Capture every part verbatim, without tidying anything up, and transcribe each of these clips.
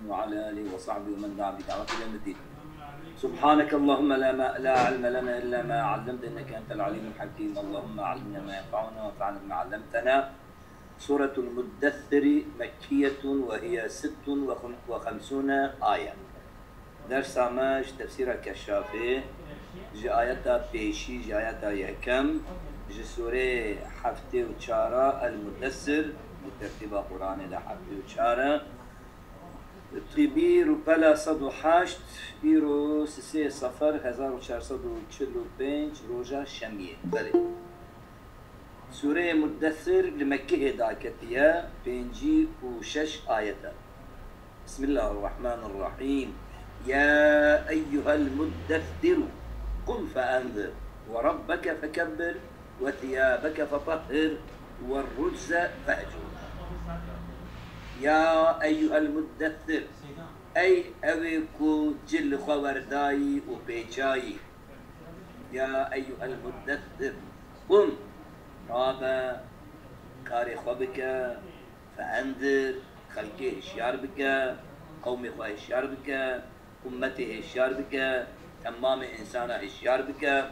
وعلى آله وصحبه ومن دعا بدعوته إلى يوم الدين. سبحانك اللهم لا ما لا علم لنا إلا ما علمتنا إنك أنت العليم الحكيم. اللهم علمنا ما ينفعنا وانفعنا بما علمتنا. سورة المدثر مكية وهي ست وخمسون آية. Dersa me ji tefsîra Keşafê, ji ayeta pêşî, ji ayeta yekem, ji sûreyê heftê û çar a El Mudessir, li tertîba Quranê de heftê û çar e. Tîbî rûpela sed û heşt, îro sisê Sefer hezar û çar sed û çil û pênc, roja şemiyê. Belê. Sûreyê Muddessir li Mekkehê daketiye, pêncî û şeş ayet e. بسم الله الرحمن الرحيم. يا أيها المدثر قم فأنذر وربك فكبر وثيابك فطهر والرجز فاهجر. يا أيها المدثر، ey ew ê ku cil li xwe werdayî û pêçayî. يا أيها المدثر قم، rabe, karê xwe bike, فأنذر، xelkê hişyar bike, qewmê xwe hişyar bike, ummetê hişyar bike, temamê însana hişyar bike.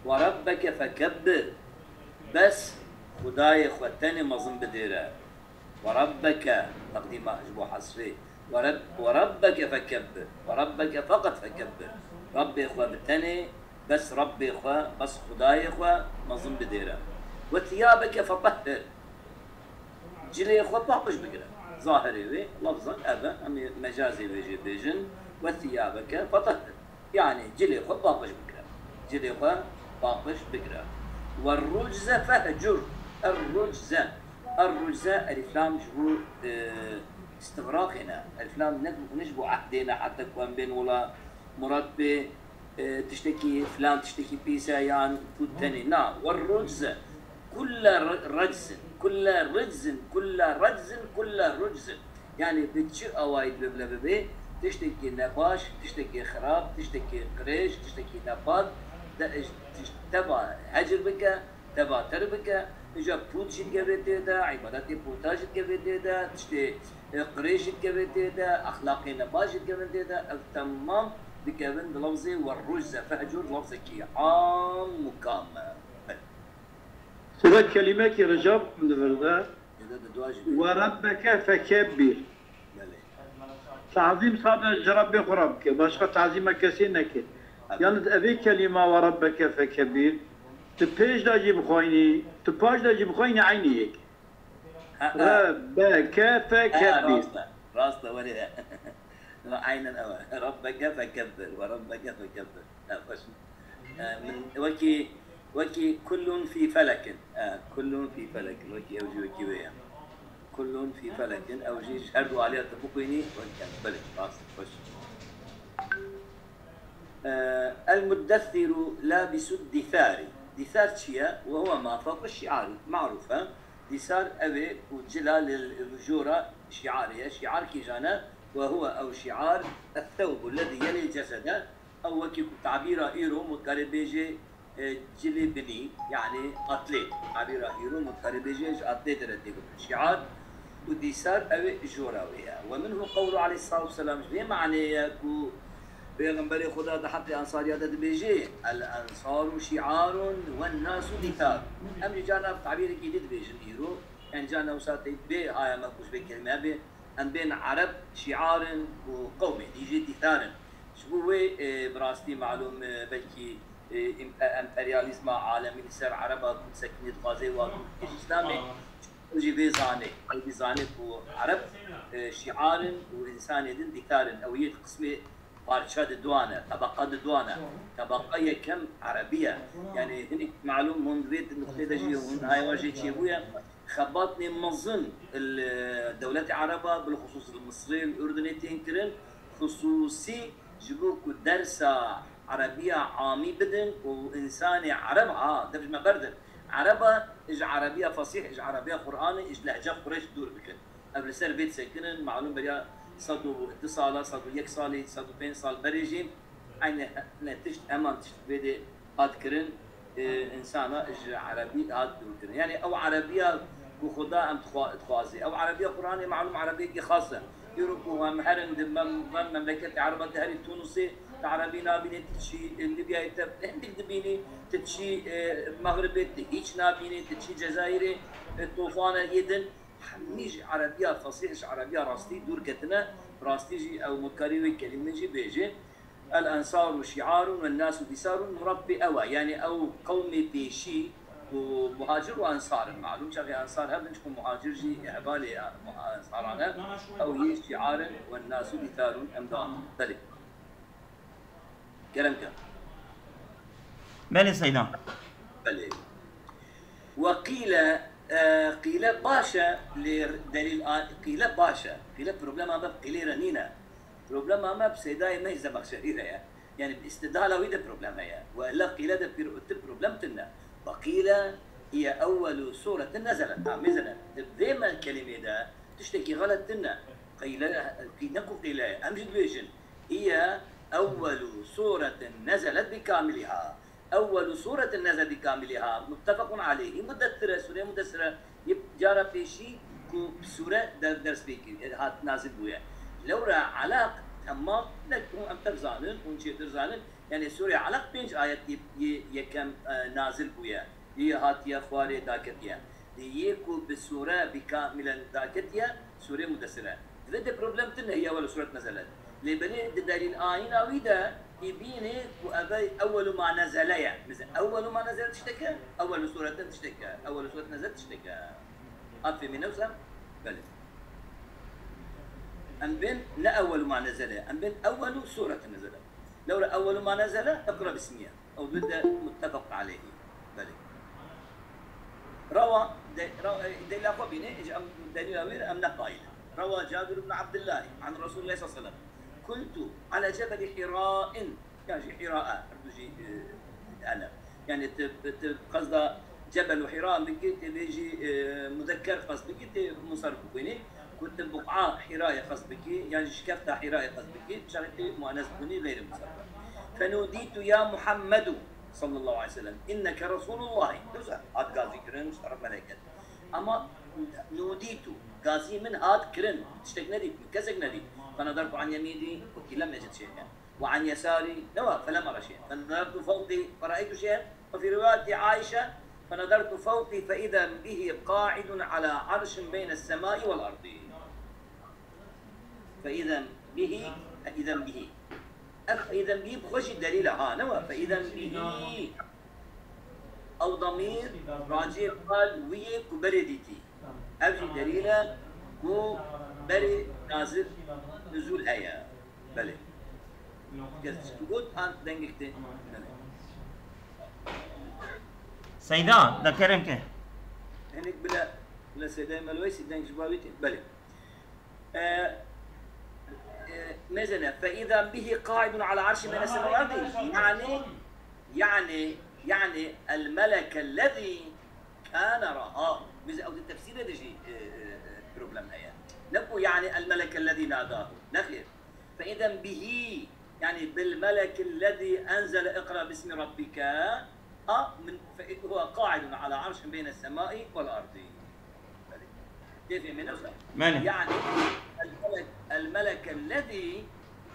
وربك فكبر، bes Xwedayê xwe tenê mezin bidêre. وربك، teqdîma ji bo hesrê. ورب-، وربك فكبر، وربك فقط فكبر. Rabbê xwe bi tenê, bes Rabbê xwe, bes Xwedayê xwe mezin bidêre. وثيابك فطهر. Cilê xwe paqij bigire. Zahirê wê, lafzan ev e, em ê mecazê wê jê bêjin. وثيابك فطهر. Yanî cilê xwe paqij bigire. Cilê xwe paqij bigire. والرجز فاهجر. الرجز. الرجز, elîflam ji bo, e, îstixraqê ne. Elîflam ne, ne ji bo ehdê ne, heta ku em bên wela murad bê, e, tiştekî filan, tiştekî pîs e yan ku tenê. Na, والرجز. كل ر-، رجز، كل رجز، كل رجز، كل رجز. Yanî bi çi awayî dibe bile bibe, tiştekî nebaş, tiştekî xirab, tiştekî qirêj, tiştekî nepak, de, tişt-, teva hecir bike, teva ter bike, îja pût jî dikeve tê de, îbadetê pûta jî dikeve tê de, tiştê, e, qirêj jî dikeve tê de, exlaqê nebaş jî dikevin tê de, ev temam dikevin di lafzê والرجز فاهجر, lafzekî am û kam e. Belê. Sira kelimekî Ricab li vir de. Êde bi dua jî bê. وربك فكبر. Belê. Tazîm sadece ji Rabbê xwe re bike. Başqa tazîma kesê neke. Evet. Yalnız evê kelîma وربك فكبر, tu pêş de jî bixwînî, tu paş de jî bixwînî eynî yek. Ha, ha. ربك فكبر. Ha, rast e. Rast e, welê. Aynen ew e. ربك فكبر وربك فكبر. Ha, xweş. E, min wekî, wekî كل في فلك. E, كل في فلك. Wekî ew jî wekî wê ye. كل في فلك. Ew jî ji her du aliya tu bixwînî, wekî em. Belê, rast, xweş. E, المدثر لابس الدثار. Dîsar çi ye? وهو ما فوق الشعار. Marûf e. Dîsar ew ê ku cila li, li jora şiarê ye. Şiar kîjan e? وهو, ew şiar, الثوب الذي يلي الجسد. Ew wekî ku tabîra îro min dikarê bêjê, e, cilê binî, yanî atlet. Tabîra îro min dikarê bêjê ji atletê re tê gotin şiar. Û dîsar ew ê jora wê ye. ومنه قوله عليه الصلاة والسلام, ji vê manê ye ku Pêxemberê Xuda di heqê Ensariya de dibêjê, الأنصار شعار والناس دثار. Em jî carna ev tabîrekî dî dibêjin îro. Yanî carna wisa tê bê haya me ku ji vê kelîme bê. Em bên Ereb şiar in û qewmê dî jî dîthar in. Ji bo wê, e, bi rastî malûm, e, belkî, e, împe-, emperyalîzma alemî li ser Ereba ku sekinî dixwaze, wa ku dikir Îslamê, ew jî vê zanê. Ew jî zanê ku Ereb, e, şiar in û însanê din dîthar in. Ew yê qismê parça di duan e, tebeqa di duan e. Tebeqa yekem Erebî ye. Yanî hinek malûm hûn di vê nuqtê de jî hûn haya wan jê çêbûye. Xebatê mezin li dewletê Ereba, bilxusûs li Misirê, li Urdunê tên kirin, xusûsî ji bo ku dersa Erebiya amî bidin û însanê Ereb, ha, dev ji me berdin. Ereba ji Erebiya Fesîh, ji Erebiya Quranê, ji lehça Qurêş dûr bikin. Ev li ser vê disekinin, malûm beriya sed û du sala, sed û yek salî, sed û pênc sal berê jî, Eynî ne tişt, heman tişt vê dê hat kirin, e, însana ji Erebî hat dûr kirin. Yanî ew Erebiya ku Xuda em dixwa-, dixwaze. Ew Erebiya Quranê malûm Erebiyekî xas e. Îro ku em herin di mem-, mem-, memleketê Ereba, te herî Tunisê, te Erebî nabînî, te çî, e, Libyayê te hindik dibînî, te çî, e, Mexribê te hîç nabînî, te çî Cezayirê, e, tofane yê din. Hemî ji Erebiya fesîh, ji Erebiya rastî dûr ketine, rastî jî ew mutkarî wê kelîmê jî bêje. El ensaru şiarun ve nasu disarun, murad bi ew e. Yani ew qewmê pêşî ku muhacir û ensar in. Malum çaxê ensar hebin, çiku muhacir jî hevalê ensaran e. Ew yê şiar in ve nasu disarun, em devam. Belê. Kerem ke. Belê Seyda. Belê. Ve qîle, e, qîle baş e, lê delîl a, qîle baş e. Qîle problema me bi qîlê re nîne. Problema me bi Seydayê me Zemexşerî re ye. Yani bi îstidala wî de problem heye. Ve illa qîle de pîr û ti problem tune. Ve qîle hiye ewwelu suretin nezelet. Ha, mêzene. Di vê me kelimê de tiştekî xelet tune. Qîle, qî-, ne ku qîle ye. Em jî dibêjin. Hiye ewwelu suretin nezelet bi kamiliha. Ewwelu suretin nezelet bi kamiliha. Muttefekun aleyhi. Muddessire, sure Muddessire. Yê cara pêşî ku bi sure der-, ders pê kir, hat nazil bûye. Lewra elaq temam, ne ku em tev zanin, hûn çêtir zanin. Yani sure elaq pênc ayet yê, yê yekem, e, nazil bûye. Yê hatiye xwarê daketiye. Di yê ku bi sure bi kamilen daketiye, sure Mudessire. Divê de problem tune hiye ewwelu suret nezelet. Lê belê di delîl ayîna wî de î bînê ku ev ewwelu ma nezele ye. Mesela ewwelu ma nezele tiştek e, ewwelu suretin tiştek e, ewwelu suret nezele tiştek e. Hat fêmî ne wisa? Belê. Em bên ne ewwelu ma nezele, em bên ewwelu suretin nezele. Lewra ewwelu ma nezele, iqra bismiye. Ew dû de muttefaq aleyhî. Belê. Rewa, de-, re-, e, delîla xwe bîne, ji em delîla wê re em ne qayil in. Rewa Cabir ibn Abdullah an Resulullah sallallahu aleyhi ve sellem. Kuntu ala cebeli Hira'in. Yan jî Hira, her du jî, e, ele. Yani ti, ti qesda Cebel û Hira bikî, ti vê jî, e, muzekker qesd bikî, ti munsarif bikî. Ku ti buqa Hirayê qesd bikî, yan jî şikefta Hirayê qesd bikî, çaxê ti muennes bûnî xeyr munsarif. Fenuditu ya Muhammedu. Sallallahu aleyhi ve sellem. İnneke Resulullah. Güzel. Hat gazî kirin, ji teref meleket. Ama nuditu, gazî min hat kirin. Tiştek nedît, kesek nedît. Fenadartu an yemîni, wekî lem necid şey'en. Ve an yesari, ne wa, felem ara şey'en. Fenadartu fewqî, feraeytu şey'en. Ve fi rivayeti Aişe, fenadartu fewqî fe izen bihi qa'idun ala arşin beyne semai vel ardi. Fe izen bihi, fe izen bihi. Ev fe izen bihi bi xwe jî delîl e, ha, ne wa? Fe izen bihi. Ew damîr racî qal wî yê ku berê dîtî. Ev jî delîl e ku berê nazil, nuzul heye. Belê. Kes tişt got, an dengek tê. Belê. Seyda, da kerem ke. Hinek bile, bile Seyda Melweysi deng ji bavî tê. Belê. E, e, mêzene, fe izen bihi qaidun ala arşi beyne sema wal ardi. Yani, yani, yani, el meleke lezî kâne ra'ahu. Biz ew di tefsîrê de jî, e, e, e, problem heye. Ne ku yani el meleke lezî nadahu. Nexêr. Fe izen bihi, yani bil meleke lezî enzele iqra bismi rabbike. A, min, fe huve qaidun ala arşin beyne semai vel ardi. Keyfê min wisa. Belê. Yani, el melek, el meleke lezî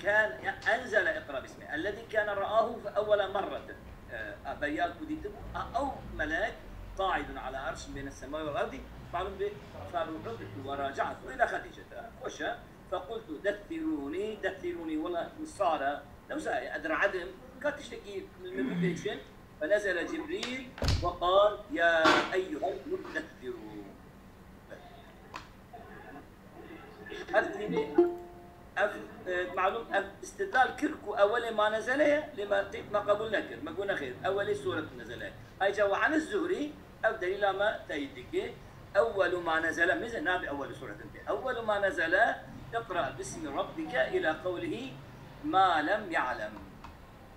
kâne, enzele iqra bismi. Ellezî kâne ra'ahu fe ewwele merretin. E, a, berya ku dîtibû, a, ew melek qaidun ala arşin beyne semai vel ardi. Malum bi, fe ruhu bi, ve raca'tu ila Xedîcete. Xweş e. Fequltu dethirûnî, dethirûnî, wela min sar e. Ne wisa ye, ez raedim. Ka tiştekî min bipêçin. Fenezele Cibrîl ve qal, ya eyyuhel muddessirû. Ev, ev, e, malum, ev istidlal kir ku ewelê ma nezele ye, lê me qî-, me qebûl nekir. Me got nexêr, ewelê suret nezele ye. Ayrıca ve anil Zuhri, ev delîla me teyîd dike. Ewwelu ma nezele, mêze nabe ewwelu suretin tê. Ewwelu ma nezele, iqra bismi rabbike ila qewlihi ma lem ya'lem.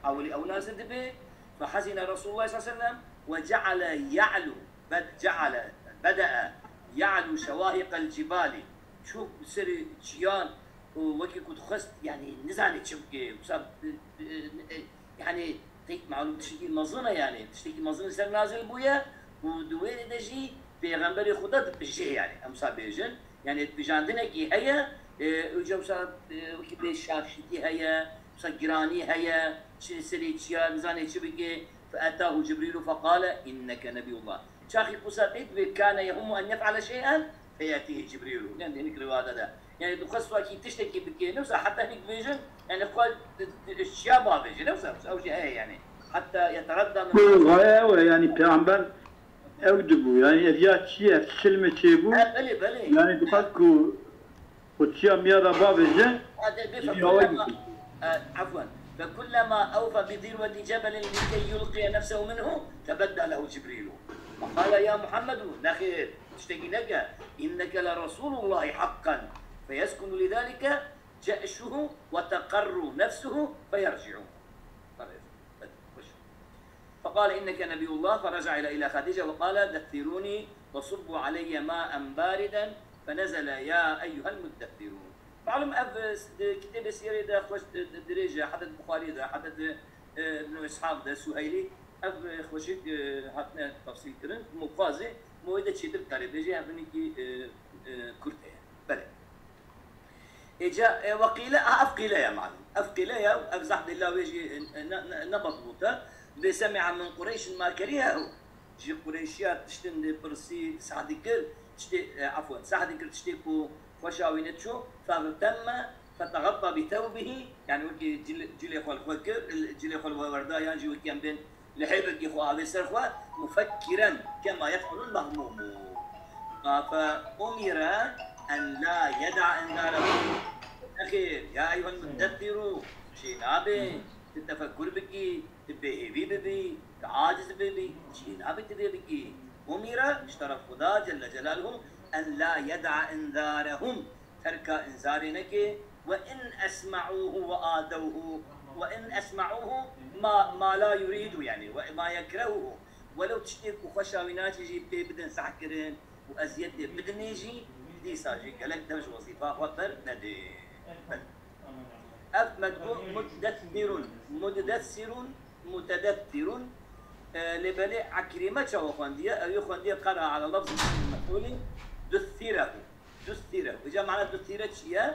Ewlî ew nazil dibe, fehezine Resulullah sallallahu aleyhi ve sellem ve ceale ya'lu, bed-, ceale, bede'e ya'lu şevahiqel cibali. Çû bi serê çiyan û wekî ku dixwest, yani nizane çi bike, wisa, e, e, e, yani, tek malum tiştekî mezin e yani, tiştekî mezin li ser nazil bûye û di wê de jî Pêxemberê Xuda dipije yani, em wisa bêjin. Yani, pijandinekî heye, Ê, wîca wisa, ê, wekî bê şaşîtî heye, wisa giranî heye, çi serê çiya, nizanê çi bike. فأتاه جبريل فقال إنك نبي الله. Çaxî wisa pê divê كان يهم أن يفعل شيئا فيأتيه جبريل. Yani hinek rivada de. Yani dixwest wekî tiştekî bike, ne wisa heta hinek bêjin, yani xwe di, di, çiya bavêje, ne wisa, wisa ew jî heye yani. حتى يتردى من Ku gaye ew e, yani peyamber ew dibû, yani ev ya çi ye, ev çilmê çêbû. Ha, belê, belê. Yani dixwest ku Qudsiya miya da bavêje, Hadi bir cî awayî فكلما, bike. e, afwan. فكلما أوفى بذروة جبل لكي يلقي نفسه منه تبدى له جبريل. فقال يا محمد, nexêr, tiştekî neke, إنك لرسول الله حقا. فيسكن لذلك جأشه وتقر نفسه فيرجع. Xweş. فقال إنك نبي الله، فرجع إلى، إلى خديجة وقال دثروني وصبوا علي ماء باردا، فنزل يا أيها المدثرون. Malum ev, e, di kitêbê sîrê de xweş di, di, dirêj e, heta di Buxarî de, heta di, e, Ibn Îshaq de, Suheylî, ev, e, xweşik, e, hatine tefsîl kirin. Mixwazê, mowê de çêtir karê bêjê, ev hinekî, e, e, kurt heye. Belê. Êca, e, weqîle, a, ev qîle ye malum. Ev qîle ye, ev zehf dêla wê jî, e, ne, ne, ne mezbût e. Bê سمع من قريش ما كرهه. Ji Qureyşiya tiştin dê pirsî, Sehdî kir, tiştê, e, afwan, Sehdî kir tiştê ku xweşa wî neçû. فاغتم فتغطى بثوبه. Yani wekî cil-, cilê xwe li xwe kir, cilê xwe li we werda, yan jî wekî em bên Li hêvekî xwe avê ser xwe, مفكرا كما يفعل المغموم. فأمر أن لا يدع إنذاره. Nexêr, ya eyyuhel muddessîrû, çênabe tu tefekkur bikî, tu bêhêvî bibî, tu aciz bibî, çênabe tu vê bikî. أمر, ji teref Xuda Celle Celaluhu, أن لا يدع إنذارهم. Terka înzarê neke, وإن أسمعوه وآذوه، وإن أسمعوه ما، ما لا يريد، yani، وما يكرهه. Welew tiştê ku xweşa wî naçe jî pê bidin zehkirin û eziyetê bidinê jî, dîsa jî gelek dev ji wezîfa xwe bernedê. Ev medbû muddessirun, muddessirun, mutedessirun. E, lê belê Ekrîme çawa xwendiye? Ew ê xwendiye qera ala lafzî mef'ûlî, dussirehu. Dussîre. Îca mana dussîre çi ye?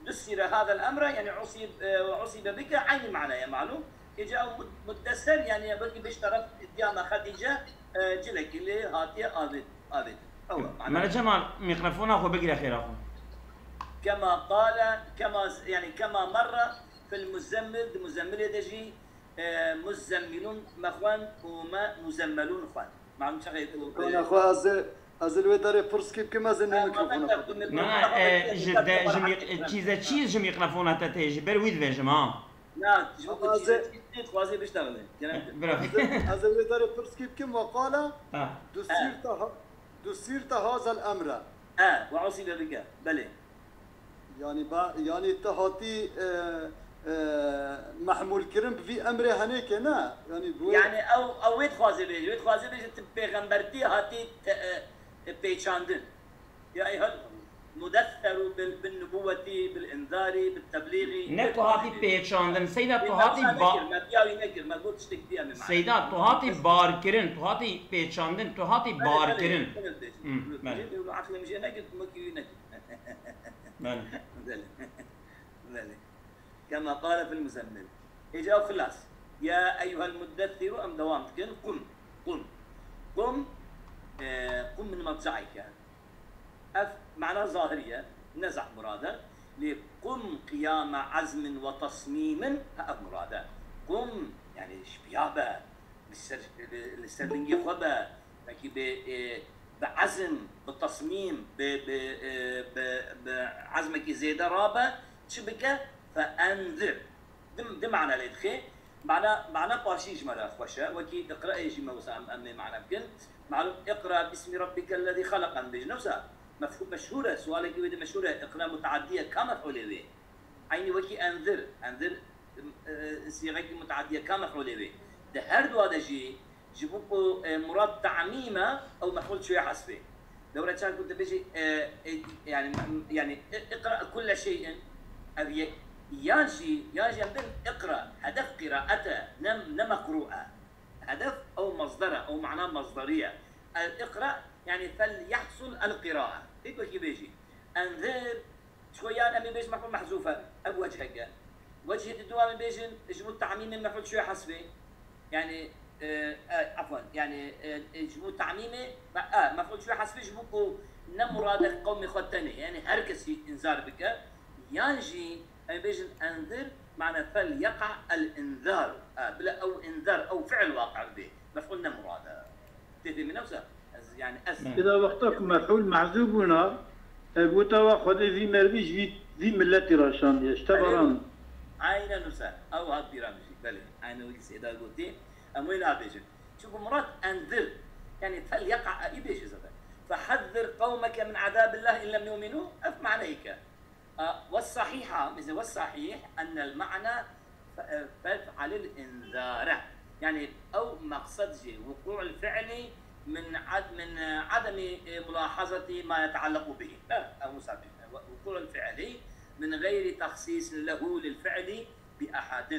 Dussîre hadel emre, yani usîb-, e, ve usîbe bike, eynî mana ye malûm. Îca ew mud-, muddesser, yani belkî bêj teref diyama Xedîce, e, cilekî lê hatiye avêt-, avêtin. Ew e mana. Mele Cemal, mîkrofona xwe bigire xêra xwe. Kema qale, kema z-, yani kema merre fil muzzemmil, di Muzzemmilê de jî, e, muzzemmilûn me xwend û me muzemmelûn xwend. Malûm çaxê ku, Kana e, xwe ez ê, ez ê li wê derê pirs kî bikim, ez ê nê mikrofona xwe bikim. Na, na, e, ji de, ji mî-, çîze çî ji mîkrofona te tê, ji ber wî dibêjim, ha. Na, ji bo ku çîze çî dixwazê biştexile. Kerem kir. Bira. Ez ê, ez ê li wê derê pirs kî bikim, ve qala, Ha. Dussîrte ha-, dussîrte hazel emre. E, ve usîbe bike. Belê. Yani ba, yani te hatî, e, e, mehmûlkirin bi vî emrê henêkê ne? Yani bu Yani ew, ew wê dixwaze bêje, wê dixwaze bêje tu pêxembertî hatî te, e, e, pêçandin. Ya eyyuhel mudesseru bil, bin nubuwweti, bil inzari, bil teblîği. Ne tu hatî pêçandin, Seyda, tu hatî ba- nekir, me diya wî nekir, me got tiştek diye me mane. Seyda, tu hatî barkirin, tu hatî pêçandin, tu hatî Belê, belê, barkirin. Belê, belê. Hı, belê. Belê, belê, aqlê min jê nekir, tu me kî wî nekir. Belê. Belê. Belê. Kema qale fil muzemmil. Îca xilas. Ya eyyuhel muddessiru, em dewam dikin. Qum. Qum. Qum, e, qum min medcaike. Ev mana zahiriye. Ne zehf murad e. Lê qum qiyame ezmin ve tasmîmin, ha ev murad e. Qum, yani şipiya be. Li ser, li, li ser lingê xwe be, wekî bi, e, bi ezm, bi tesmîm, bi, bi, e, bi, bi ezmekî zêde rabe, çi bike? Fe enzir. Di, di mana lê dixê. Mana, mana paşî ji me re xweş e. Wekî iqra ê jî me wisa em, em ê mana bikin. Malum, iqra bismi rabbikellezî xelaq em bêjin. Ne wisa mefhû-, meşhûr e. Sualekî wê de meşhûr e. Iqra mutadî ye. Ka mef'ûlê wê? Eynî wekî enzir, enzir, e, sîxekî mutadî ye, ka mef'ûlê wê? Di her dua de jî, ji bo ku, e, murad te'mîm e, ew mef'ûl çûye hesbê. Lewre çar ku dibêjî, e, e, yani, yani, i-, iqra kulle şey'in, ev ye, yan jî, yan jî em bin iqra, hedef qiraet e, ne, ne meqrû e. Hedef ew masder e, ew mana masderî ye. El iqra, yani, fel yahsul el qirae. Hîn wekî bêjî. Enzir, Çiko yan em ê bêjin mef'ul mehzûf e. Ev wechek e. Wechê di dua em ê bêjin ji bo tamîmê mef'ul şûyê hesfê. Yani, e, e, afwan, yani, e, e, ji bo tamîmê, me-, e, mef'ul şûyê hesfê ji bo ku ne murada qewmê xwe tenê. Yani her kesî inzar bike. Yan jî em ê bêjin enzir, mane fel yeka el inzar. E, bila ew inzar, ew fi'l waqi bê. Mef'ul ne murada. Tê fêmî ne wisa? Ez, yani ez. Eda wexta ku mef'ul mehzûf bûna, ev gota wa Xwedê vî mervî ji vî, vî miletî re şandiye, ji te ve ran. Aynen wisa. Ew hat bîra min jî. Belê. Aynen wekî Seyda gotî. Em wê nabêjin. Çunku murad enzir. Yani fel yeka î bêje zaten. Fehezzir qewmeke min azabillah in lem yu'minu. Ev maneyê ke. A, والصحيحة، مثل والصحيح أن المعنى ف-، فافعل الإنذار. يعني، أو مقصد جي وقوع الفعل من عد-، من عدم ملاحظة ما يتعلق به. لا، أو مسابق. وقوع الفعل من غير تخصيص له للفعل بأحد.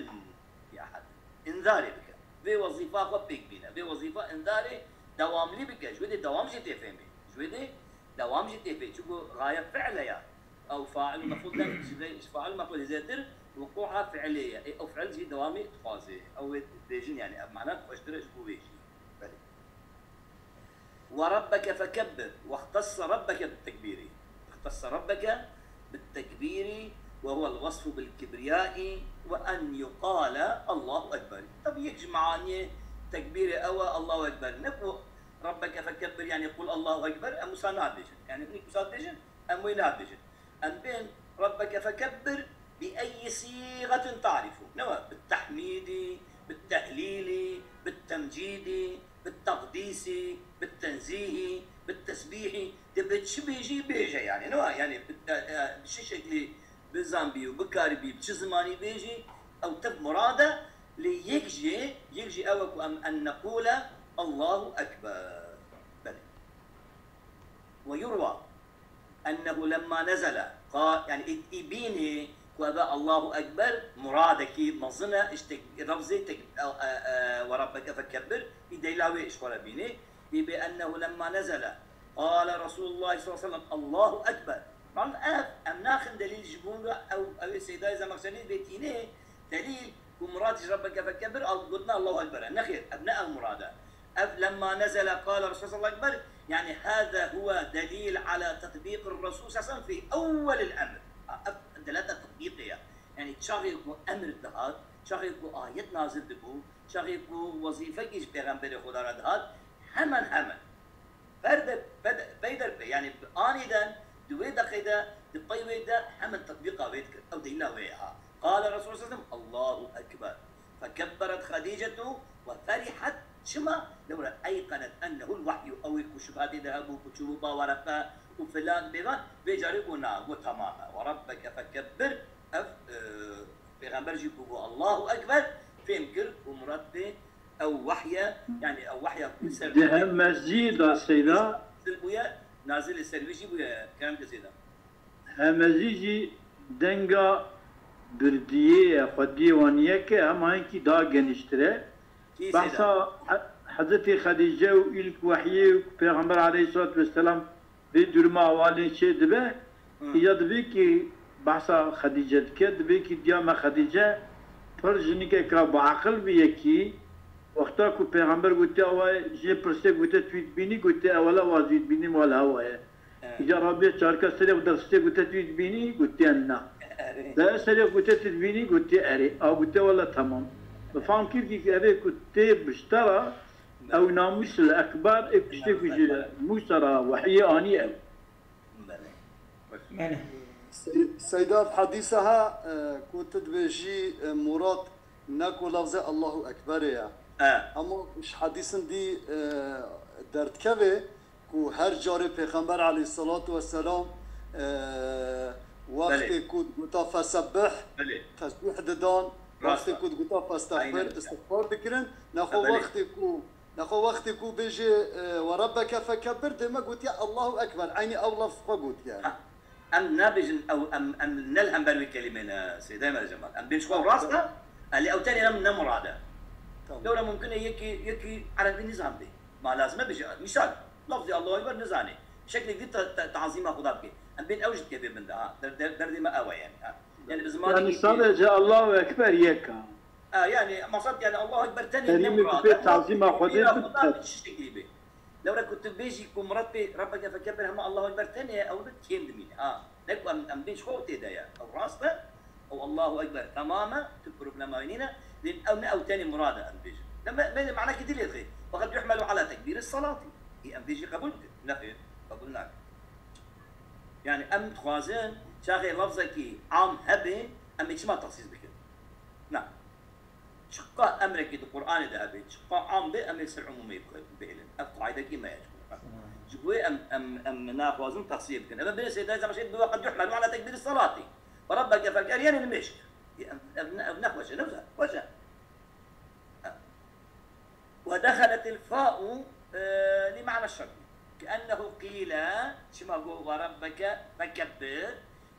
Bi ehad. Înzarê bike. Vê wezîfa xwe pêk bîne. Vê wezîfa înzarê dewamlî bike. Ji wê dê dewam jî tê fêmê. Ji wê dê dewam jî tê fê. Çunku gaye fi'l e ya. Ew fail û mef'ul de ji vê, ji fail û mef'ulê zêdetir wuqûa fi'lê ye. Ê, ew fi'l jî dewamê dixwaze. Ew wê bêjin yani. Ev mana xweştir e ji bo wê jî. Belê. وربك فكبر، واختص ربك بالتكبير. اختص ربك بالتكبير وهو الوصف بالكبرياء وأن يقال الله أكبر. Tabi yek ji meaniyê tekbîrê ew e, Allahu Ekber. Ne ku ربك فكبر, yani قل الله أكبر, em wisa nabêjin. Yani hinek wisa dibêjin, em wê nabêjin. Em bên ربك فكبر بأي صيغة تعرف. Ne wa? بالتحميد، بالتهليل، بالتمجيد، بالتقديس، بالتنزيه، بالتسبيح. Dê bi çi bêjî bêje yani. Ne wa? Yani bi, e, e, bi çi şeklî bizanbî û bikaribî, bi çi zimanî bêjî, ew tev murad e. Lê yek jê, yek jî ew e ku em أن نقول الله أكبر. Belê. ويروى أنه لما نزل قا-، yani î, î bînê ku ev e Allahu Ekber, muradekî mezin e, ji tek-, lafzê tek-, e, e, e, وربك فكبر, î deyla wê ji xwe re bînê. Î bê أنه لما نزل قال رسول الله صلى الله عليه وسلم الله أكبر. Bal ev, em naxin delîl ji bo re, ew, ew ê Seydayê Zemexşerî bê tînê, delîl ku murad ji ربك فكبر al-, gotina Allahu Ekber e. Nexêr, ev ne ew murad e. Ev لما نزل قال رسول الله صلى الله عليه وسلم أكبر, yani هذا هو دليل على تطبيق الرسول صلى الله عليه وسلم في أول الأمر. Ha, ev delata tatbîqê ye. Yani çaxê ku emir dihat, çaxê ku ayet nazil dibû, çaxê ku wezîfekî ji Pêxemberê Xweda re dihat, hemen hemen. Fer de, ped-, peyderpey, yani aniden, di wê deqê de, di pey wê de hemen tatbîqa wê dikir. Ew delîla wê ye ha. قال رسول الله صلى الله عليه وسلم الله أكبر. فكبرت خديجة وفرحت. Çima? Lewra أيقنت أنه الوحي. Ew ê ku şubha tê de hebû, ku çûbû ba Wereqe û filan bêvan, vê carê got na, got tamam e. وربك فكبر. Ev, e, Pêxember jî ku got الله أكبر, fêm kir ku murad bê ew wehye, yani ew wehya ku li ser Di hemezî de Seyda, nazil bûye, nazil li ser wî jî bûye, kerem ke Seyda. Hemezî jî denga birdiyê ye, xwediyê wan yek e, hema hinkî daha geniştir e. Kî Seyda? Behsa He-, Hezretî Xedîce û îlk wehyê û Pêxember aleyhissalatu vesselam vê duruma awalê çê dibe, Hı. Îca dibê ki behsa Xedîce dike, dibê ki diya me Xedîce pir jinike ka bi aqil bi yekî, wexta ku Pêxember gotiya wa jê pirsê gote tu wî dibînî, gotiye ewela wa zî dibînî, wa li hewa ye. He. Îca rabiye çarka serê xwe derxistê gote tu wî dibînî, gotiye na. Erê. De serê xwe gote tu dibînî, gotiye erê. A gotiye wela temam. Bi fam kir ki ev ê ku tê bi ji te re, ew namûs li ekber, ê kuştê ku ji Mûsa re wehiyê anî ew. Belê. Belê. Sey-, Seyda, ev hedîse ha, e, ku tu dibêjî, e, murad ne ku lafzê Allahu Ekberê ye. E. Ama ji hedîsin dî, e, derdikeve ku her carê Pêxember aleyhissalatu vesselam, e, wextê Belê. ku diguta fesebbih, Belê. tesbîh didan, Rast wextê e. ku diguta festexfir, Aynen. istixfar dikirin, nexwe E, belê. wextê ku Nexwe wextê ku bêjê, e, "Ve Rabbeke fekebbir", dê me gotiye, "Allahu Ekber." Eynî ew lafz xwe gotiye. Ha, em nabêjin ew, em, em ne li hember wê kelîmê ne, Seydayê me Cemal. Em bên ji xwe rast e, e, lê ew tenê ne, ne murad e. Tamam. Lewra mumkin e yekî, yekî erebî nizanibê. Ma lazim e bêje, mîsal, lafzê Allahu Ekber nizanê. Şeklek dî te-, te-, tazîma Xuda bike. Em bên ew jî dikeve bin de, ha. Der-, der-, derdê me ew e yani, ha. Yani bi zimanekî Yani sadece Allahu Ekber yek e. Ha, yani maksat yani Allahu Ekber tenê ne Serî min murad e. Pê tazîma Xwedê Tekbîra bit Xweda bi çi şeklî bê? Lewra ku tu bêjî ku murad pê Rabbeke fekebbir hema Allahu Ekber tenê ye, ew bi kêm dimîne. Ha. Ne ku em, em bêj xwe tê de ye. Ew rast e. Ew Allahu Ekber temam e. Tu problema wî nîne. Lê ew ne ew tenê murad e em bêjin. Ne me, me manekî dilê xê. Fakat yuhmelu ala tekbîri salati. Ê em bêjî qebûl bikin. Nexêr. Qebûl nake. Yani em dixwazin çaxê lafzekî am hebe, em ê çima texsîs bikin? Na. Çiqa emrekî di Qur'anê de hebe, çiqa am be, em ê ser umûmê bihêlin. Ev qaîdekî me ye. Ji bo em, em, em naxwazin texsîs bikin. Ev binê Seydayê Zemaşêrî bi waqt yuhmelu ala tekbîri salatî. Ve Rabbeke fekebbir, yani nimêj. Ev, ev, ev ne xweş e, ne wisa? Xweş e. ودخلت الفاء، آه، لمعنى الشرط. كأنه قيل، çima got وربك فكبر،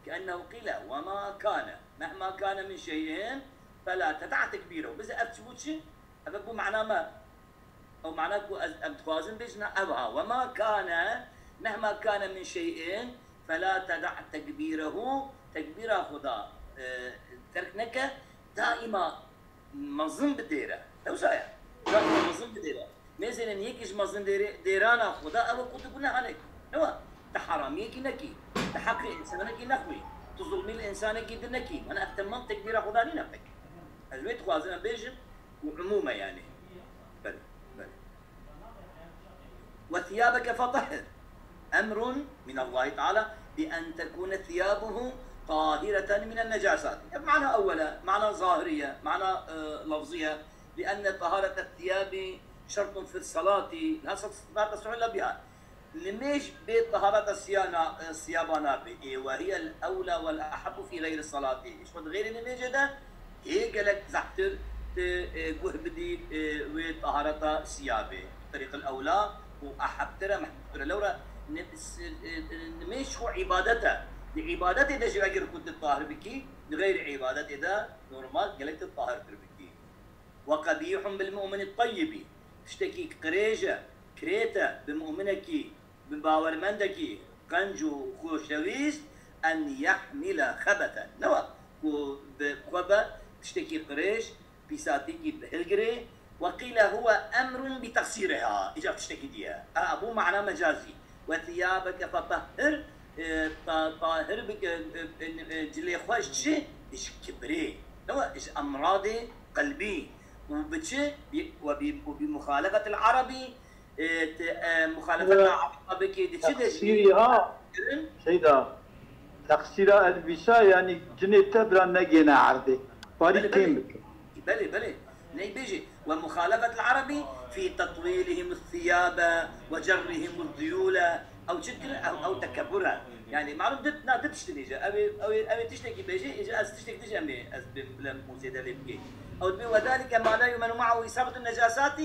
كأنه قيل وما كان، مهما كان من شيء فلا تدع تكبيره. Bize ev çi bû çi? Ev bû mana me. Ew mana ku ez, em dixwazin bêjin ev ha. وما كان، مهما كان من شيء فلا تدع تكبيره. Tekbîra Xuda, e, terk neke, daîma mezin bidêre. Ne wisa ye? Daîma mezin bidêre. Mêzênên yekî ji mezin dêrê-, dêrana Xuda ew e ku tu guneha nekî. Ne wa? Te heramiyekî nekî. Te heqê însanekî nexwî. Tu zulmî li însanekî din nekî. Mana ev temam tekbîra Xuda nîne pek. Ez wê dixwazim em bêjim ku umûm e yani. Belê, belê. وثيابك فطهر. أمر من الله تعالى بأن تكون ثيابه طاهرة من النجاسات. Ev mana ewel e, mana zahirî ye, mana, e, lafzî ye. لأن طهارة الثياب شرط في الصلاة لا تصح إلا بها. Nimêj bê tahareta siyana, e, siyaba nabe. Ê, وهي الأولى والأحب في غير الصلاة. Ji xwe di xeyrê nimêjê de hê gelek zehtir tu, e, guh bidî, e, wê tahareta siyabê. Terîqil ewla û ehebtir e, mehbûbtir e. Lewra ni-, s-, e, e, nimêj xwe îbadet e. Di îbadetê de jî eger ku tu tahir bikî, di xeyrê îbadetê de normal gelek tu tahirtir bikî. وقبيح بالمؤمن الطيب. Tiştekî qirêj e, kirêt e bi mu'minekî, bi bawermendekî qenc û xweşewîst, أن يحمل خبثا. Ne wa ku bi xwe be tiştekî qirêj, pîsatîkî bi hilgirê. وقيل هو أمر بتقصيرها. Îcar tiştekî diye. A, bû mana mecazî. وثيابك فطهر, e, ta-, tahir bike, e, e, e, cilê xwe ji çi? Ji kibrê. Ne wa? Ji emradê qelbî. Û bi çi? Bi, وب-, وبمخالفة العرب, e, te, e, muxalefeta Ereba bikê di çi de jî Teqsîrî ha, kirin? Seyda, teqsîra elbîsa, yanî cinê te bira negêne erdê. Parî Belê, kêm belê. bike. Belê, belê. Ney bêjî? ومخالفة العرب في تطويلهم الثياب وجرهم الذيول. Ew çi dikir? Ew, ew tekebur e. Yani, malum dit, na dit tiştî bêje. Ew ê, ew ê, ew ê tiştekî bêje, êje ez tiştek dije em ê, ez bê, bila mûzêde lê bikê. Ew dibê وذلك ما لا يؤمن معه إصابة النجاسات.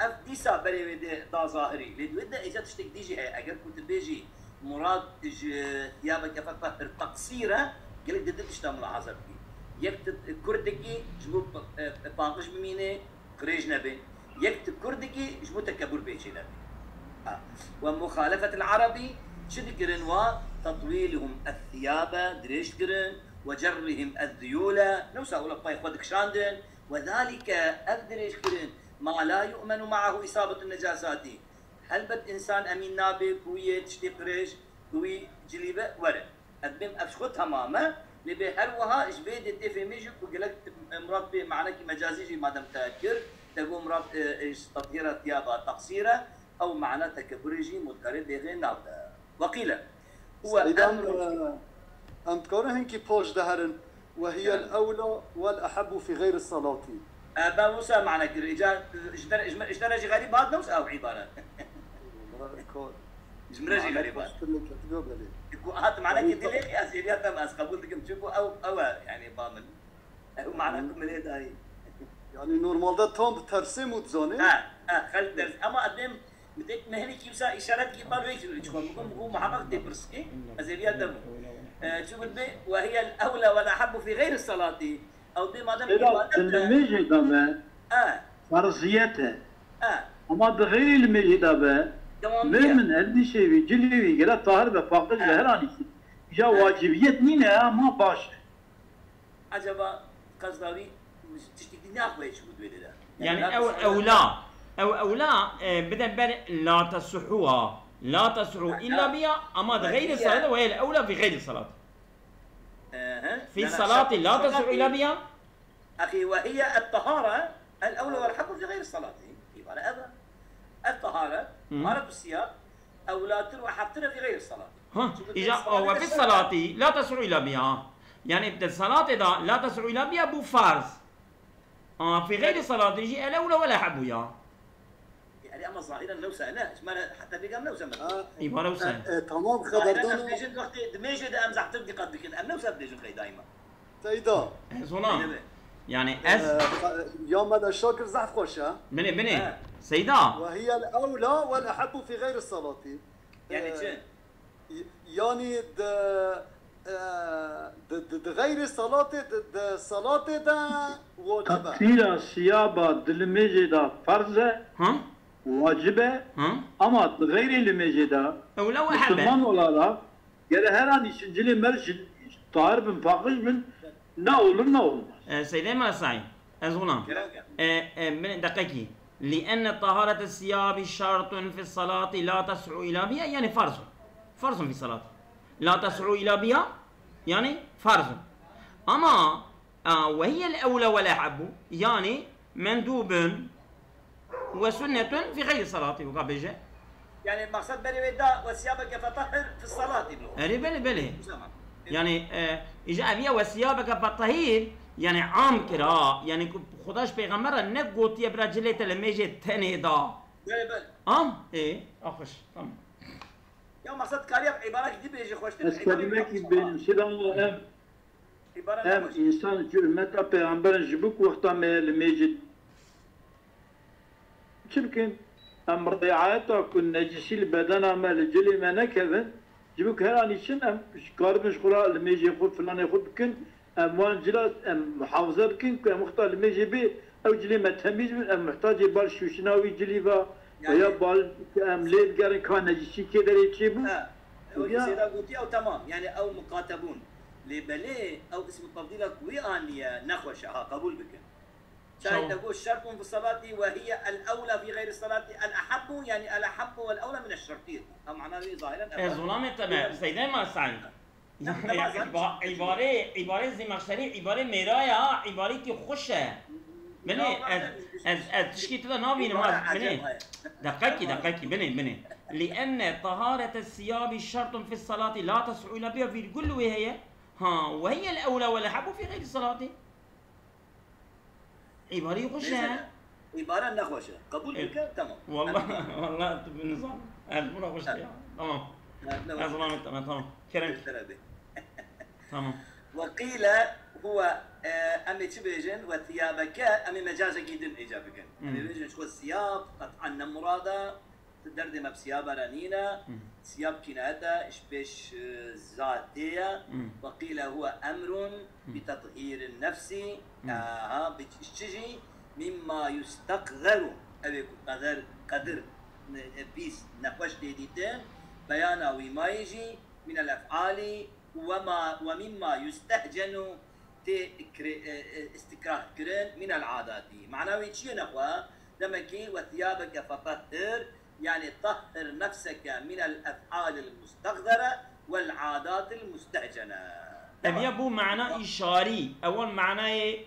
Ev dîsa berê wê de da zahirî. Lê di wê de êca tiştek dî jî heye. Eger ku tu bêjî murad ji thiyabeke fetahir teqsîr e, gelek di du tişta milahaza bikî. Yek tu kur dikî ji bo, e, e, paqij bimînê, qirêj nebe. Yek tu kur dikî ji bo tekebur bê çê nebe. Ha. Ve muxalefetil Arabî çi dikirin wa? Tetwîluhum ethiyabe, dirêj dikirin. Ve cerrihim ezziyûle. Ne wisa wila pay xwe dikişandin. Ve zalike, ev dirêjkirin, ma la yu'menu ma'ahu isabetun necasati. Helbet însan emîn nabe ku wî yê tiştê qirêj, ku wî cilî be were. Ez bêm ev ji xwe temam e, lê bê her wiha ji vê dê tê fêmî jî ku gelek murad bê manekî mecazî jî madem te kir, te got murad, e, e, ji tetyera tiyaba teqsîr e, ew mana tekeburê jî mudgarê bêxê nav de. Weqîle. Huwe Seydan, emrun e, em dikarin hinkî paş de herin. Ve hiye Yani. el-ewla wel-ehebbu fî xeyri salati. E, ben wisa mane kir. Îca, ji te re, ji me, ji te re jî xerîb hat, ne wisa ew îbare? Wala kar. Ji min re jî Mane xerîb hat. Paştir lê ketibe belê. Ku hat mane Xerîb ki dilê hat. Ez hêviya te ez qebûl dikim. Çünkü ew, ew e, yani ba min. Ew mane ku min ê dayî. Yani normalde tam ditersê û dizanê. Ha, ha, xelk ders. Ama adem Bi tek mehlekî wisa îşaretkî bal wê jî çiqo bikim, bû muheqeq tê pirskî, ez ê viya te bû. E, çi got bê, ve hiye el-ewla wel-ehebbu fî xeyri salati. Ew bê madem Seyda, îbadet di e. Nimêjê de be, E. Ferziyet e. E. Ama di xeyrî nimêjê de be, Dewamiye. Mêmin, eldîşê wî, cilê wî, gere tahir be, paqij be, E. her anî. Ya wacibiyet nîne ama baş e. Acaba Qezdawî tiştekî naxwe çi bû dwêlê de? Yani ew ewla, ew ewla e, bide ber la tesuhu a. La tesuhu illa biha ama di gayri salati ve hiye el ewla fi gayri salati. Fi salati la tesuhu illa biha. Axî ve hiye et tahare el ewla vel haqqu fi gayri salati. Îbare ev e. Et tahare, taharetu siyab, ewlatir ve haqtir fi gayri salati. Ha, îca ve fi salati la tesuhu illa biha. Yani di salatê de la tesuhu illa biha bû farz. Ama fi gayri salati jî el ewla vel haqqu ya. Yani ama zahiren newsa ne. Ji me re heta bêgam newsa me. Îbare wisa. E, tamam xeberdan. Dibêjin wextê dimêjê de em zehtir dîqet bikin. Em newsa dibêjin qeyda îma. Seyda. Ez ona. Yani ez. Ya me de şakir zehf xweş e. Binê binê. Seyda. Ve hiye el ewla vel ehebbu fi gayri salati. Yani çi? Yani de e, di, di, di gayri salati, di, di salati de wacib e. Taqtîra siyaba di limêjê de ferz e, Ha? wacib e, Ha? ama di xeyrê limêjê de Ewla ve hebe. Müslüman olarak gere her an için cilê mer ji tahir bin, pakiz bin, ne olur ne olmaz. E, Seydê Mela Saîd. Ez ona. Kerem gel. E, e, min deqekî. لأن طهارة الثياب شرط في الصلاة لا تصح إلا بها، yani farzun. Farzun fi salat. La tas'u illa biha, yani farzun. Ama, a, ve hiyel evla ve la habbu, yani mendubun ve sünnetun fi gayri salati, weka bêje. Yani maksat berê wê da ve siyabeke fetahhir fi salati bu. Erê belê belê. Yani, e, îja eviya ve siyabeke fetahhir, yani am kira, yani ku Xuda ji pêxember re ne gotiye bira cilê te li mêjê tenê da. Belê belê. Am? Ê, a xweş. Tamam. Ya maksat kariya îbarekî dibêje xweştir. Ez kelimekî bênim sila em. Em însan ji ummeta pêxemberin ji bo ku wexta me li mêjê çi bikin? Em riayeta ku necisî li bedena me, li cilê me nekevin, ji bo ku her anî çin em karibin ji xwe re li mêjê xwe, filanê xwe bikin, em wan cila em muhafaza bikin ku em wexta li mêjê bê ew cilê me temîz bin, em muhtacê bal şûşina wî cilî ve veya bal em lê bigerin ka necisî kê derê çêbû. Wekî Seyda gotiye ew temam. Yani ew muqatebûn. Lê belê ew ismu tefdîla ku wî aniye nexweş e ha qebûl bikin. Çay te got şertun fi salati ve hiye el ewla fi gayri salati el ahabbu, yani el ahabbu vel ewla min eşşertiyeti. Ev mana wî zahiren ev. Ez zulamê te me, Seydê me Saîd. Îbarê, îbarê Zîmexşerî, îbarê mêra ya, îbarêkî xweş e. Binê, ez, ez, ez tişkî tu de nabînim, az, binê. Deqekî, deqekî, binê, binê. Li enne taharete siyabi şertun fi salati la tas'u illa biha, vîrgul wê heye. Ha, ve hiye el ewla ve la habbu fi gayri salati. Îbarî xweş e. Îbare nexweş e. Qebûl bike, tamam. Wallah, wallah tu nizam. Ez buna xweş ya. Tamam. Ez buna tamam, tamam. Kerem. Tamam. Ve qîle huve, e, em ê çi bêjin? Ve thiyabeke, em ê mecazekî din êca bikin. Em ê bêjin ji xwe siyab, qet'an ne murada. Derdê me bi siyaba re nîne. Siyab kînayet e, ji pêş, e, zatê ye. Ve qîle huwe emrun bi tethîrin nefsî. Aha, bi çi jî? Mimma yustekzeru. Ew ê ku qeder, qedir, e, pîs, nexweş tê dîtin. Beyana wî mayî jî minel ef'alî ve ma, ve mimma yustehcenu tê kre-, e, e, istikrah kirin, minel adati. Mana wê çi ye nexwe? Demekî ve thiyabeke fetehhir, yani tahhir nefseke minel ef'alil mustegzere vel adatil mustehcene. Ev ya bû mana îşarî, ewan manayê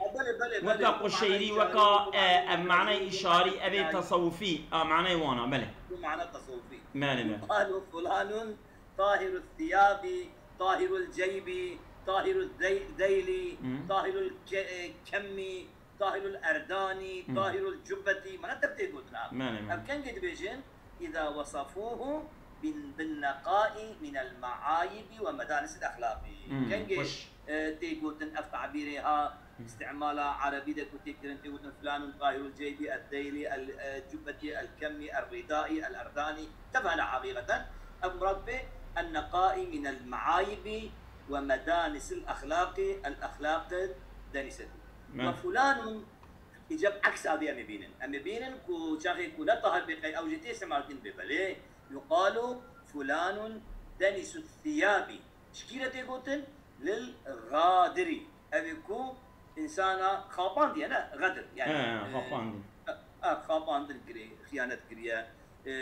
weka quşeyirî, weka, e, ev manayê îşarî, ev ê tesewufî, a manayê wana, belê. Bu mana tesewufî. Belê, belê. Qalu fulanun Tahirul thiyabi, tahirul ceybi, tahirul dey-, deyli, tahirul ke-, e, kemmi, tahirul erdani, tahirul cubbeti. Mana tevtê gotina. Belê, belê. Em kengê dibêjin, "Îza wesafuhu bin, bin neqai minel maayibi ve medanisil exlaqi." Kengê, e, tê gotin ev tabîrê ha, Îstimala erebî de ku tê kirin, tê gotin filanun tahirul ceybi, el-deyli, el-, e, cubbetî, el-kemî, el-ridaî, el-erdanî. Tevhela heqîqeten. Ev murad bê, en-neqaî minel meayibi ve medanisil exlaqî, el-exlaqi denisetî. Ve fulanun, îcab eks avê em ê bînin. Em ê bînin ku çaxê ku ne tahir bê qey ew jî tê îstimal kirin bê belê. Yuqalu fulanun denisu thiyabi. Çikî re tê gotin? Lil gadirî. Ev ê ku însana xapandiye, ne? Gadir. Yani, He, e, xapandin. e, e, xapandin kirê, xiyanet kiriye, e, e,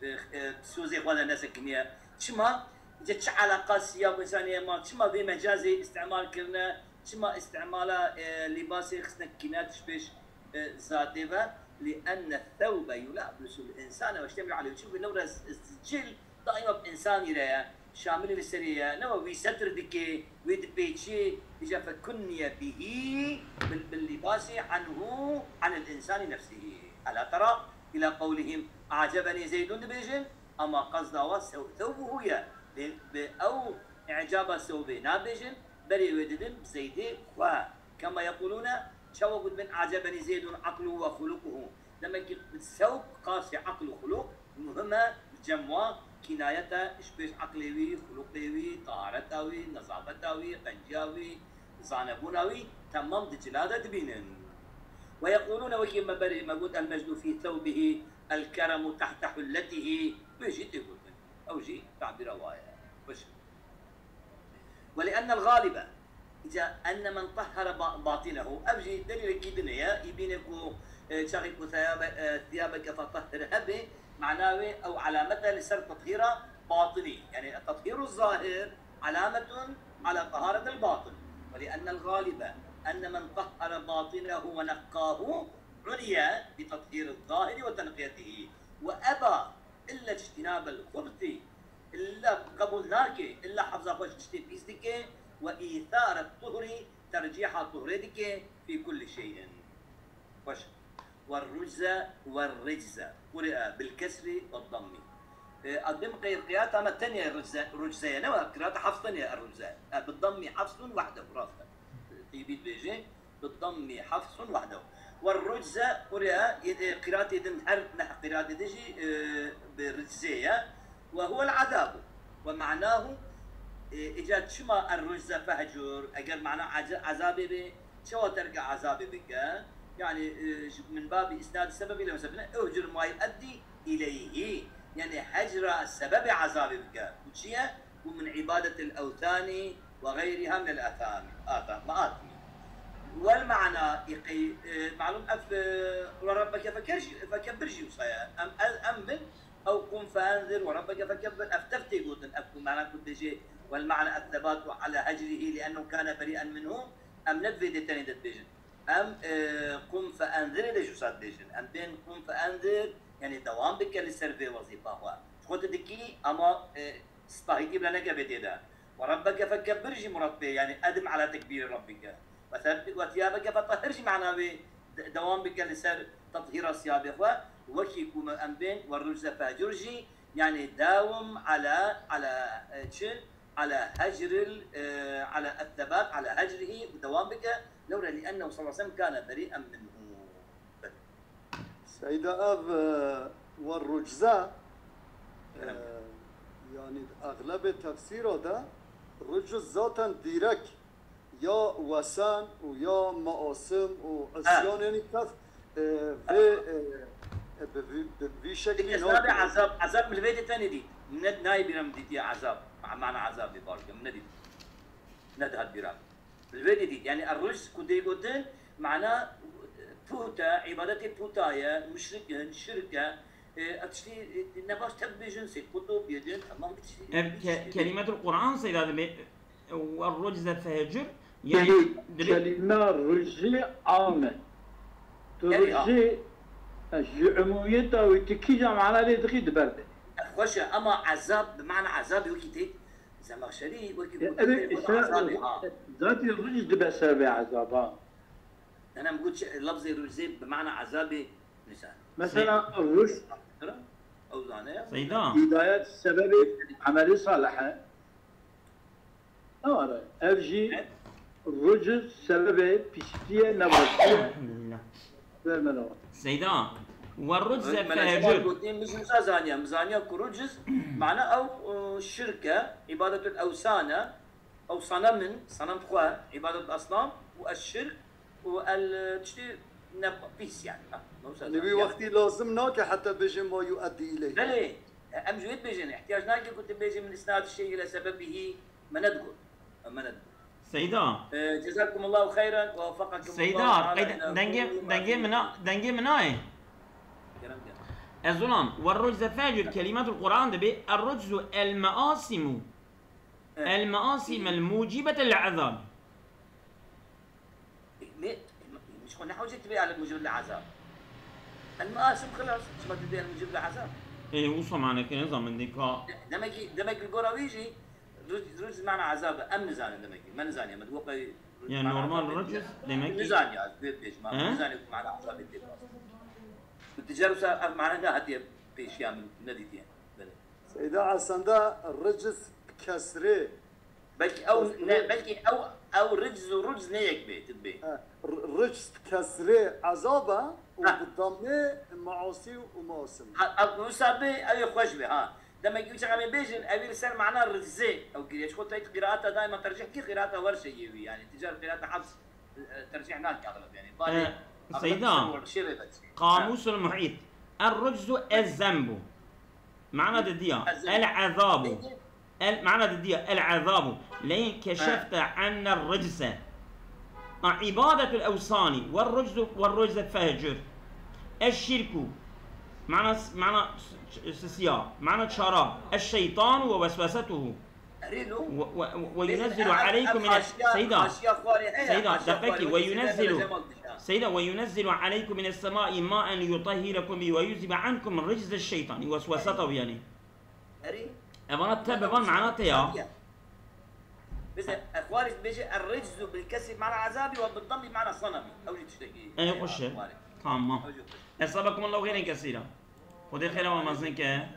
e, e, sozê xwe de nesekiniye. Çima? Îca çi eleqas ya ku însanê ma, çima vê mecazê îstimal kirine, çima îstimala, e, lîbasê xistine kîne tişpêş, e, zatê ve? Li enne thewbe yulabisul însane ve yiştemilu aleyh. Çimkî lewre z-, z-, cil daîma bi însanî re ye, şamilî li serê ye, ne we wî setir dike, wê dipêçe, îca fekunniye bihî bil, bil lîbasî anhu, anil însani nefsihî. Ela tera ila qewlihim, "Acebenî Zeydun" dibêjin, ama qesda we sew-, thewbuhu ye. Bi, bi ew îcaba sewbê nabêjin, berê wê didin bi Zeydê xwe. Kema yequlûne, çawa ku dibên, "Acebenî Zeydun aqluhu ve xuluquhu." Demek ki sewb qasê aql û xuluq muhim e, li cem wa kînayet e, ji pêş aqlê wî, xuluqê wî, tahareta wî, nezafeta wî, qenciya wî, zanebûna wî, temam di cila de dibînin. Ve yequlûne, wekî me berê me got, "El mecdu fî thewbihî, el keremu tehte hulletihî." Wê jî tê gotin. Ew jî tabîra wa ye. Baş. Ve li ennel galibe, îca enne men tahhara ba-, batinehu. Ev jî delîlekî din e. Î bîne ku, e, çaxê ku thiyabe-, e, thiyabeke fetahhir hebe, mana wê ew alamet e li ser tethîra batinî. Yani tethîru zahir alametun ala taharetil batin. Ve li ennel galibe enne men tahhara batinehu ve nekkahu uniye bi tethîri zahiri ve tenqiyetihî. Ve eba illa ictinabel xubsi, illa qebûl nake, illa hefza xwe ji tiştê pîs dike, ve îtharet tuhri, tercîha tuhrê dike, fî kulli şeyin. Xweş. Ve rucze, ve ricze. Quri'a bil kesri ve dammi. E, adim qey-, qirata me tenê rucze, rucze ye, ne wa? Qirata Hafs tenê rucze. E, bi dammi Hafsun wahdehu, rast e. Tîbî dibêje. Bi dammi Hafsun wahdehu. Ve rucze, quri'a, yê, e, qîratê din, her neh qîratê din jî, e, bi ricze ye. Ve huwel azabu. Ve ma'nahu, e, îca çima er rucze fehcur, eger mana aza-, azabê be, çawa terke azabê bike? Yani, e, ji, min babi isnad sebebi ile mesela, uhcur ma yu'eddi ileyhi. Yani hecra sebebê azabê bike. Bu çi ye? Bu min ibadetil ewthani ve gayriha minel athami. Atham, maatmi. Vel ma'na, îqey, e, malum ev, e, ve rabbeke feker-, fekebbir jî wisa ye. Em, em, em bin, ew qum feenzir ve rabbeke fekebbir. Ev tev tê gotin, ev ku mana ku dibêje, vel ma'na et-thebatu ala hecrihi li ennehu kane beri'en minhu. Em ne di vê dê tenê de dibêjin. Em, e, qum feenzirê de jî wisa dibêjin. Em bên qum feenzir, yani dewam bike li ser vê wezîfa xwe. Ji xwe tu dikî, ama, e, spahîtî bila neke vê tê de. Ve rabbeke fekebbir jî murad pê, yani edim ala tekbîri rabbike. Ve theb-, ve thiyabeke fetahhir jî mana wê de-, dewam bike li ser tethîra siyabê xwe. Wekî ku me em bên ve rucze fehcur jî, yani dawim ala, ala, e, çi? Ala hecril, e, ala ettebat, ala hecrihi, û dewam bike, lewre li ennehu sallallahu aleyhi ve sellem kane beri'en minhu. Seyda ev, e, ve rucze, e, Kerem. Yani exlebê tefsîra de rucz zaten dîrek ya wesen û ya measim û Ha. isyan, yani kes, e, vê, e, e, bi vî, bi vî şeklî Dikes nabê nake. Ezab, ezab min li vê dê tenê dît. Min ne, nayê bîra min dîtiye ezab. Ma-, mana ezabê bar dikim, min nedît. Nedihat bîra. Li vê dê dît. Yani er-rucz ku dê gotin, mana, e, puta, îbadetê puta ye, muşrik in, şirk e. E, ev tiştî, e, ne baş tev bêjin, sê qutub yedin, tamam, bir tiştî, Ev bir ke-, tiştî. Kelimetul Kur'an seyda dibê, e, ve rucze fehcur, yani Kelî-, dibê kelîme ruczi am e. Tu Nerê am? Ruczi, e, ji umumiyeta wî tu kîja mana lê dixî di ber de. Xweş e, ama ezab, bi mana ezabê wekî tê, Zemaxşerî wekî E, gotin, evet, wekî işte, ezabê ha. Zaten rucz dibe ser vê ezaba. Nana min got, lafzê ruczê bi mana ezabê, mesela. Mesela, rucz. Ew zane ya. Seyda. Hidayet sebebi ameli salih e. Ne var? Ev jî rucz sebebi pîsîtiye, ne baş. Elhamdülillah. Verme ne var? Seyda. Ve rucze Mele Şemal fehcur. Gotin, min jî wisa zaniya. Min zaniya ku rucz, mana ew, e, şirk e, îbadetul ewsan e. Ew senem in, senem xwe, îbadet asnam û eşşirk û el tiştî ne pîs yani. Ha, ne wisa Li wî zaniye. Wextî lazim nake heta bêjin ma yu'eddî ileyh. Belê, em ji wê dibêjin, ihtiyac nake ku tu bêjî min isnad şey ile sebebihî, Me ne digot. Me ne digot. Seyda. Ee, Cezakumullahu hayran ve veffakakumullahu Seyda, teala qey-, ila dengê, kulli ma dengê fihi mina, dengê mina ye. Kerem gel. Ez zonan, ve rucze fehcur kelimetul Kur'an dibe, er ruczu el measimu. Evet. El measim el mucibet el azab. Ne? Mş xo ne hewce tibe el mucib le azab. El masim xelas. Çima tibe el mucib le azab? E, usa maneke ne zaman dika. Demek ki, demek ki gora wî jî ruc, ruc mana azab. Em nizanin demek ki. Me nizaniye. Me digo qey Yani normal rucz demek ki. Nizaniye. Pêş ma. He? Nizaniye ku mana azab tê. Bi ticar usa ev mana ne hatiye pêşiya min ne dîtiye. Belê. Seyda, esenda ricz bi kesrê. Belkî ew ne, belkî ew, ew ricz û rucz ne yek bê, tu dibê. Ha, r- ricz bi kesrê ezab e û Ha. bi damê maasî û masim. Ha, ev wisa bê, ew ê xweş bê, ha. Demek ki çaxa em ê bêjin, ew ê li ser mana riczê ew kiriye. Ji xwe tayt qiraata daima tercih kî qiraata werşe yê wî, yani. Ticar qiraata Hafs, e, tercih nake axleb, yani. Bale, E, Seyda, werşê rê bes. Kamusul Muhit. Er ruczu ez zenbu. Mana didiya. Ez-zenbu. El azabu. El, mana didiya. El azabu. Leyin keşefte anne ricse. A ibadetul evsani. Ve ruczu, ve rucze fehcur. Eşşirku. Mana, mana s- s- sisiya. Mana çara. Eşşeytanu ve vesvesetuhu. Erê lo. Ve, ve, ve yunezzilu aleykum mine. Seyda. Seyda, deqekî, ve yunezzilu. Seyda, ve yunezzilu aleykum mine semai maen yutahhirukum bi ve yuzhibe ankum ricze şeytani. Vesveseta yani. Erê. Evana te bevan mana te ya. Mesela, Xwarij dibêje, "Er-riczu bil kesri mana azabi ve bid dammi mana sanami." Ew jî tiştekî. Ey xweş e. Tamam. Esabakum Allahu xeyren kesîra. Xwedê xêra we mezin ke.